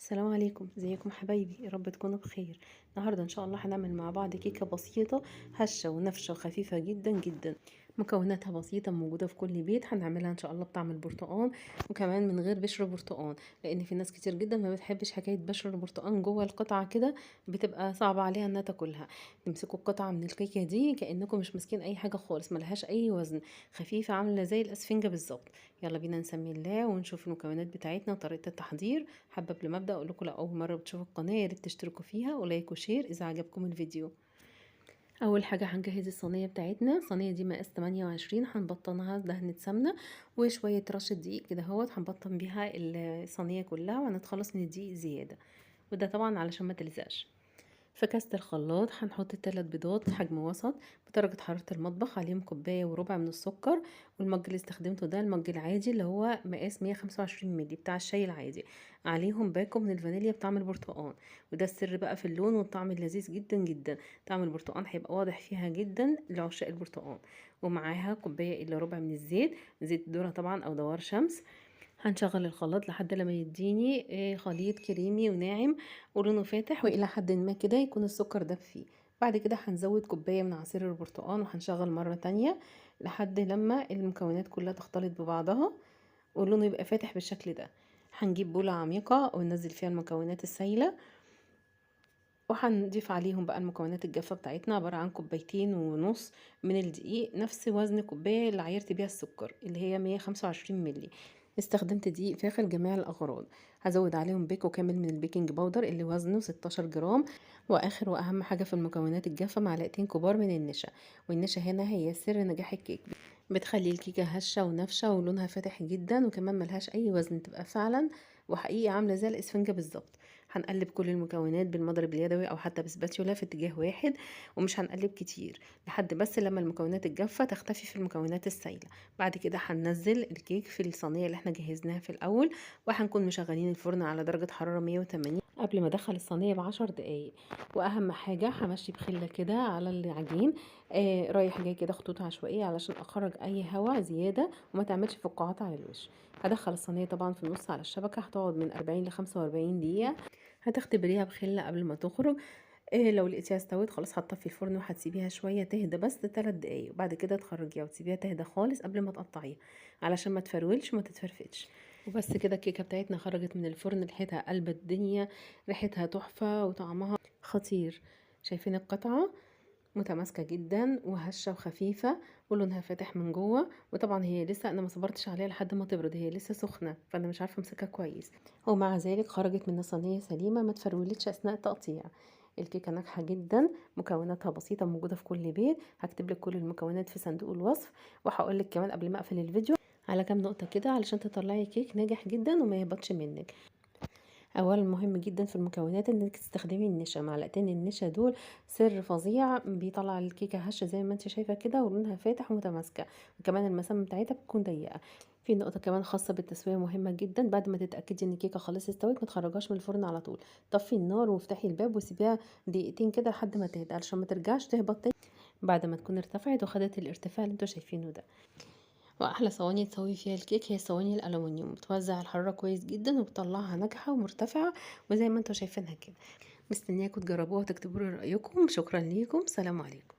السلام عليكم، ازيكم حبايبي؟ يا رب تكونوا بخير. النهارده ان شاء الله هنعمل مع بعض كيكة بسيطة هشه ونفشه وخفيفة جدا جدا. مكوناتها بسيطة موجودة في كل بيت. هنعملها ان شاء الله بطعم البرتقال، وكمان من غير بشر برتقال، لان في ناس كتير جدا ما بتحبش حكاية بشر البرتقال جوه القطعة كده، بتبقى صعبة عليها انها تاكلها. تمسكوا القطعة من الكيكه دي كانكم مش ماسكين اي حاجة خالص، ملهاش اي وزن، خفيفة عامله زي الاسفنجه بالظبط. يلا بينا نسمي الله ونشوف المكونات بتاعتنا وطريقه التحضير. حابة قبل ما ابدا اقول لكم لو اول مرة بتشوفوا القناة يا ريت تشتركوا فيها و like و share اذا عجبكم الفيديو. اول حاجة هنجهز الصينية بتاعتنا. الصينية دي مقاس 28، هنبطنها دهنه سمنه وشوية رشه دقيق كده اهوت، هنبطن بيها الصينية كلها وهنتخلص من الدقيق زيادة، وده طبعا علشان ما تلزقش. في كاسة الخلاط هنحط 3 بيضات حجم وسط بدرجة حرارة المطبخ، عليهم كوباية وربع من السكر، والمج اللي استخدمته ده المج العادي اللي هو مقاس 125 مللي بتاع الشاي العادي، عليهم باكو من الفانيليا بطعم البرتقال، وده السر بقى في اللون والطعم اللذيذ جدا جدا. طعم البرتقال هيبقى واضح فيها جدا لعشاق البرتقال. ومعاها كوباية الا ربع من الزيت، زيت ذرة طبعا او دوار شمس. هنشغل الخلاط لحد لما يديني خليط كريمي وناعم ولونه فاتح، والى حد ما كده يكون السكر داب فيه. بعد كده هنزود كوباية من عصير البرتقال وهنشغل مرة تانية لحد لما المكونات كلها تختلط ببعضها ولونه يبقى فاتح بالشكل ده. هنجيب بوله عميقة وننزل فيها المكونات السايله، وهنضيف عليهم بقى المكونات الجافه بتاعتنا، عبارة عن كوبايتين ونص من الدقيق، نفس وزن الكوباية اللي عايرت بيها السكر اللي هي 125 مللي. استخدمت دقيق فاخر جميع الاغراض. هزود عليهم باكو كامل من ال baking powder اللي وزنه 16 جرام. واخر واهم حاجة في المكونات الجافه معلقتين كبار من النشا، والنشا هنا هي سر نجاح الكيك، بتخلي الكيكه هشه ونافشه ولونها فاتح جدا، وكمان ملهاش اي وزن، تبقى فعلا وحقيقي عامله زي الاسفنجه بالظبط. هنقلب كل المكونات بالمضرب اليدوي او حتى بسباتيولا في اتجاه واحد، ومش هنقلب كتير لحد بس لما المكونات الجافه تختفي في المكونات السائلة. بعد كده هننزل الكيك في الصينية اللي احنا جهزناها في الاول، وهنكون مشغلين الفرن على درجه حرارة 180 قبل ما ادخل الصينية ب10 دقايق. واهم حاجة همشي بخله كده على العجين، رايح جاي كده خطوط عشوائية علشان اخرج اي هواء زيادة وما تعملش فقاعات على الوش. هدخل الصينية طبعا في النص على الشبكة، هتقعد من 40 ل 45 دقيقة. هتختبريها بخله قبل ما تخرج، لو لقيتيها استوت خلاص هتطفي الفرن وهتسيبيها شوية تهدى بس 3 دقايق، وبعد كده تخرجيها وتسيبيها تهدى خالص قبل ما تقطعيها علشان ما تفرولش وما تتفرفتش. وبس كده الكيكه بتاعتنا خرجت من الفرن، ريحتها قلب الدنيا، ريحتها تحفة وطعمها خطير. شايفين القطعة متماسكة جدا وهشه وخفيفة ولونها فاتح من جوه، وطبعا هي لسه انا ما صبرتش عليها لحد ما تبرد، هي لسه سخنة فانا مش عارفه امسكها كويس، ومع ذلك خرجت من الصينية سليمة ما تفرولتش اثناء التقطيع. الكيكه ناجحة جدا، مكوناتها بسيطة موجودة في كل بيت. هكتب لك كل المكونات في صندوق الوصف، وهقول لك كمان قبل ما اقفل الفيديو على كام نقطة كده علشان تطلعي كيك ناجح جدا وما يهبطش منك. اولا مهم جدا في المكونات انك تستخدمي النشا، معلقتين النشا دول سر فظيع، بيطلع الكيكه هشه زي ما انت شايفه كده ولونها فاتح ومتماسكه، وكمان المسام بتاعتها بتكون ضيقه. في نقطة كمان خاصة بالتسويه مهمة جدا، بعد ما تتاكدي ان الكيكه خلاص استوت ما تخرجهاش من الفرن على طول، طفي النار وافتحي الباب وسيبيها دقيقتين كده لحد ما تهدى علشان ما ترجعش تهبط تاني بعد ما تكون ارتفعت وخدت الارتفاع اللي انتوا شايفينه ده. واحلى صواني تسوي فيها الكيك هي صواني الالومنيوم، بتوزع الحرارة كويس جدا وبتطلعها ناجحة ومرتفعه وزي ما انتوا شايفينها كده. مستنياكم تجربوها وتكتبوا لي رايكم. شكرا ليكم، سلام عليكم.